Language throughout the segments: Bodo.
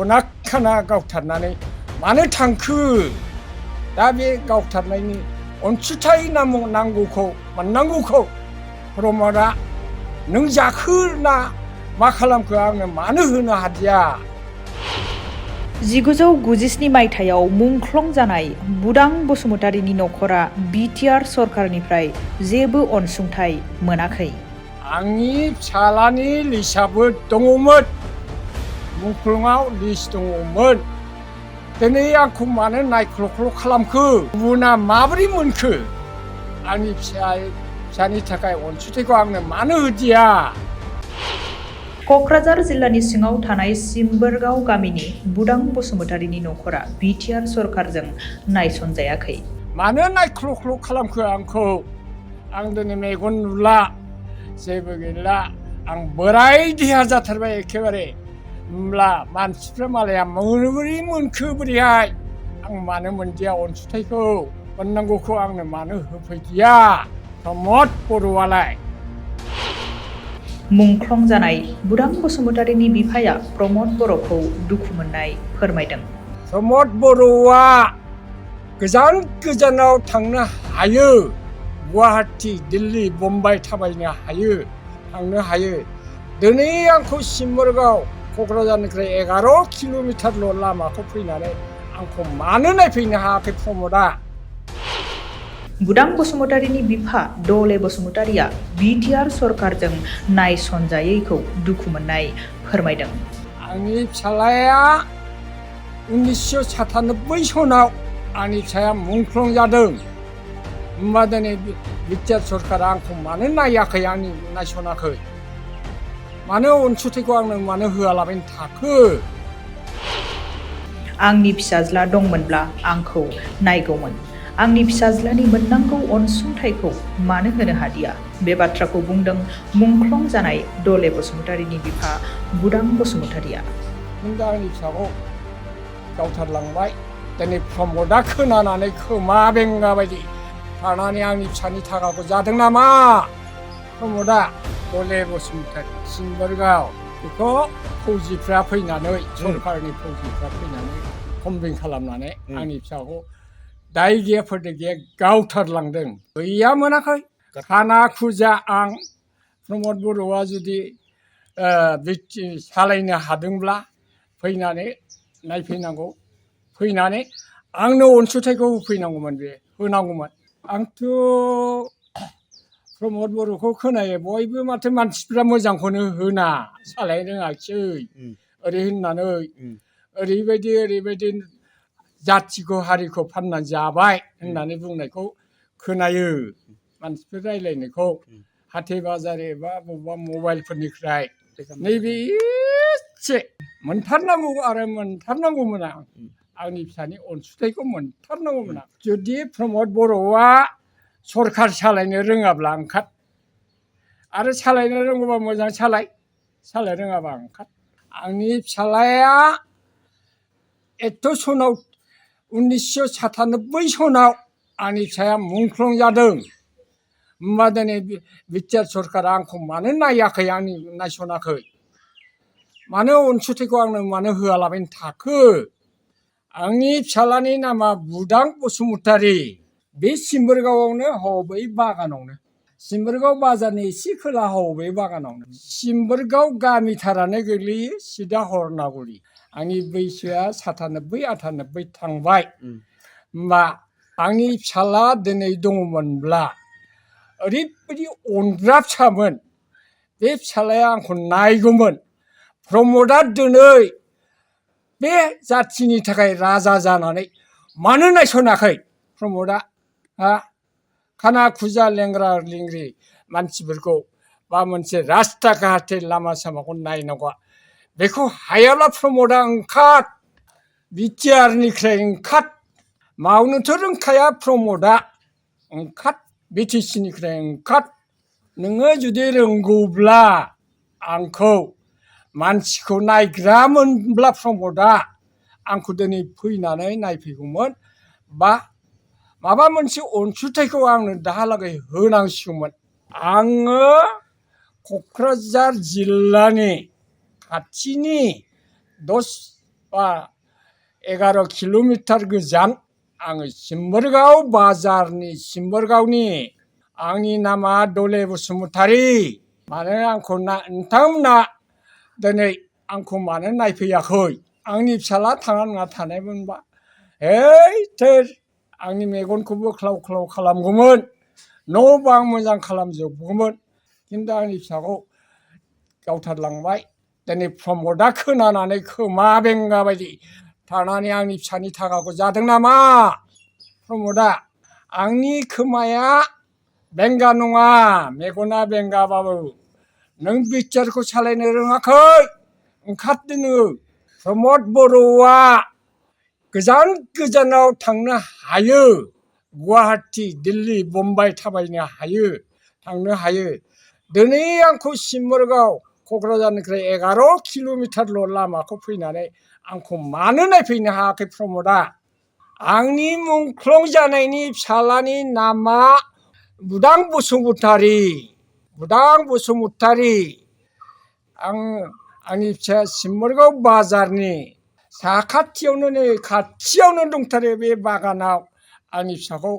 अनाखाना गावथारनानै मानो थांखो दा बे गावथारनायनि अनसुंथाइ नांगौखौ मोननांगौखौ प्रमदआ नों जाखो ना मा खालामखो आंनो मानो होनो हादिया 1997 मायथाइयाव मुंख्लं जानाय बुदां बसुमतारीनि नखरा बिटिआर सरकारनिफ्राय जेबो अनसुंथाइ मोनाखै। आंनि फिसालानि लिस्टआबो दङमोन मुंख्लंआव लिस्ट दङमोन दिनै आंखौ मानो नायख्ल' खालामखो गुबुना माबोरै मोनखो आंनि फिसानि थाखाय अनसुंथाइखौ आंनो मानो होदिया क'क्राझार जिल्लानि सिङाव थानाय सिम्बोरगाव गामिनि बुदां बसुमतारीनि नखरा बिटिआर सरकारजों नायसनजायाखै। मानो नायख्ल' खालामखो आंखौ आं दिनै मेगन नुला जेबो गैला आं बोराय देहा जाथारबाय एखेबारे होमब्ला मानसिफ्रा मालाया बोरै मोनखो बोरैहाय आं मानो मोनदिया अनसुंथाइखौ मोननांगौखौ आंनो मानो होफैदिया प्रमद बर'आलाय मुंख्लं जानाय बुदां बसुमतारीनि बिफाया प्रमद बर'खौ दुखु मोननाय फोरमायदों। प्रमद बर'आ गोजानाव थांनो हायो गुवाहाटि दिल्ली बम्बाइ थाबायनो हायो थांनो हायो दिनै आंखौ सिम्बोरगाव क'क्राझारनिफ्राय 11 किल'मिटारल' लामाखौ फैनानै आंखौ मानो नायफैनो हायाखै प्रमदआ बुदां बसुमतारीनि बिफा दले बसुमतारीया बिटिआर सरकारजों नायसनजायैखौ दुखु मोननाय फोरमायदों। आंनि फिसालाया 1997 सनाव आंनि फिसाया मुंख्लं जादों होमबा दिनै बिटिआर सरकारा आंखौ मानो नायाखै आंनि नायसनाखै मानो अनसुंथाइखौ आंनो मानो होआलाबायनो थाखो आंनि फिसाज्ला दंमोनब्ला आंखौ नायगौमोन आंनि फिसाज्लानि मोननांगौ अनसुंथाइखौ मानो होनो हादिया बे बाथ्राखौ बुंदों मुंख्लं जानाय दले बसुमतारीनि बिफा बुदां बसुमतारीया नों दा आंनि फिसाखौ गावथारलांबाय दिनै प्रमदआ खोनानानै खोमा बेंगा बायदि थानानै आंनि फिसानि थाखाखौ जादों नामा प्रमदआ दले बसुमतारी सिम्बोरगाव बेखौ फौजिफ्रा फैनानै सरकारनि फौजिफ्रा फैनानै कमप्लेन खालामनानै आंनि फिसाखौ दाय गैया फोरदो गैया गावथारलांदों गैया मोनाखै खाना खुजा आं प्रमद बर'आ जुदि सालायनो हादोंब्ला फैनानै नायफैनांगौ फैनानै आंनो अनसुंथाइखौ होफैनांगौमोन बे होनांगौमोन आंथ' प्रमद बर'खौ खोनायो बयबो माथो मानसिफ्रा मोजांखौनो होना सालायनो रोङाखिसै ओरै होननानै ओरैबायदि जाथिखौ हारिखौ फाननानै जाबाय होननानै बुंनायखौ खोनायो मानसिफोर रायलायनायखौ हाथाय बाजार एबा बबेबा मबाइलफोरनिफ्राय नैबे एसे मोनथारनांगौमोन आं आंनि फिसानि अनसुंथाइखौ मोनथारनांगौमोन आं जुदि प्रमद बर'आ सरकार सालायनो रोङाब्ला ओंखार आरो सालायनो रोंगौबा मोजां सालाय रोङाबा ओंखार आंनि फिसालाया एथ' सनाव 1997 सनाव आंनि फिसाया मुंख्लं जादों होमबा दिनै बिटिआर सरकारा आंखौ मानो नायाखै आंनि नायसनाखै मानो अनसुंथाइखौ आंनो मानो होआलाबायनो थाखो आंनि फिसालानि नामा बुदां बसुमतारी बे सिम्बोरगावआवनो हबै बागानावनो सिम्बोरगाव बाजारनि एसे खोला हबै बागानावनो सिम्बोरगाव गामिथारानो गोग्लैयो सिदा हरनागुरि आंनि बैसोआ 97-98 थांबाय होमबा आंनि फिसाला दिनै दङमोनब्ला ओरैबायदि अनग्रा फिसामोन बे फिसालाया आंखौ नायगौमोन प्रमदआ दिनै बे जाथिनि थाखाय राजा जानानै मानो नायसनाखै प्रमदआ खाना खुजा लेंग्रा लेंग्रि मानसिफोरखौ बा मोनसे रास्ता घाटे लामा सामाखौ नायनांगौआ बेखौ हायाब्ला प्रमदआ ओंखार बिटिआरनिफ्राय ओंखार मावनोथ' रोंखाया प्रमदआ ओंखार बिटिसिनिफ्राय ओंखार नोङो जुदि रोंगौब्ला आंखौ मानसिखौ नायग्रामोनब्ला प्रमदआ आंखौ दिनै फैनानै नायफैगौमोन बा माबा मोनसे अनसुंथाइखौ आंनो दाहालागै होनांसिगौमोन आङो क'क्राझार जिल्लानि खाथिनि 10 बा 11 किल'मिटार गोजान आङो सिम्बोरगाव बाजारनि सिम्बोरगावनि आंनि नामा दले बसुमतारी मानो आंखौ नोंथांमोना दिनै आंखौ मानो नायफैयाखै आंनि फिसाला थांना नङा थानायमोनबा थोर आंनि मेगनखौबो ख्लाव ख्लाव खालामगौमोन न' बां मोजां खालामजोबगौमोन खिन्थु आंनि फिसाखौ गावथारलांबाय दिनै प्रमदआ खोनानानै खोमा बेंगा बायदि थानानै आंनि फिसानि थाखाखौ जादों नामा प्रमदआ आंनि खोमाया बेंगा नङा मेगना बेंगाबाबो नों बिटिआरखौ सालायनो रोङाखै ओंखारदो नोङो प्रमद बर'आ गोजान गोजानाव थांनो हायो गुवाहाटि दिल्ली बम्बाइ थाबायनो हायो थांनो हायो दिनै आंखौ सिम्बोरगाव क'क्राझारनिफ्राय 11 किल'मिटारल' लामाखौ फैनानै आंखौ मानो नायफैनो हायाखै प्रमदआ आंनि मुंख्लं जानायनि फिसालानि नामा बुदां बसुमतारी बुदां बसुमतारी आंनि फिसाया सिम्बोरगाव बाजारनि साखाथियावनो नै खाथियावनो दंथारो बे बागानाव आंनि फिसाखौ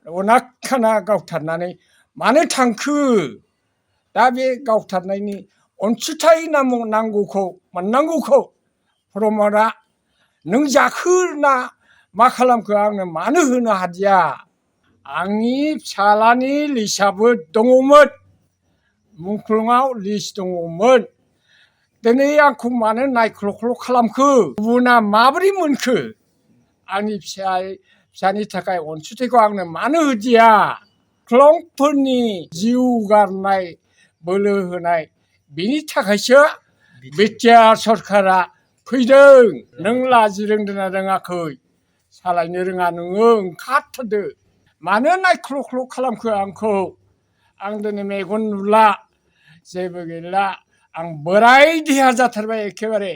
अनाथ खाना गावथारनानै मानो थांखो दा बे गावथारनायनि अनसुंथाइ नांगौखौ मोननांगौखौ प्रमदआ नों जाखो ना मा खालामखो आंनो मानो होनो हादिया आंनि फिसालानि लिस्टआबो दङमोन मुंख्लंआव लिस्ट दङमोन दिनै आंखौ मानो नायख्ल' खालामखो गुबुना माबोरै मोनखो आंनि फिसानि थाखाय अनसुंथाइखौ आंनो मानो होदिया मुंख्लंफोरनि जिउ गारनाय बोलो होनाय बिनि थाखायसो बिटिआर सरखारा फैदों नों लाजि रोंदोंना रोङाखै सालायनो रोङा नोङो ओंखारथारदो मानो नायख्ल' खालामखो आंखौ आं दिनै मेगन नुला जेबो गैला आं बोराय देहा जाथारबाय एखेबारे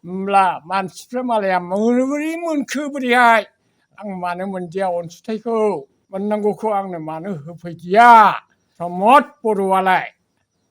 होमब्ला मानसिफ्रा मालाया बोरै मोनखो बोरैहाय आं मानो मोनदिया अनसुंथाइखौ मोननांगौखौ आंनो मानो होफैदिया प्रमद बर'आलाय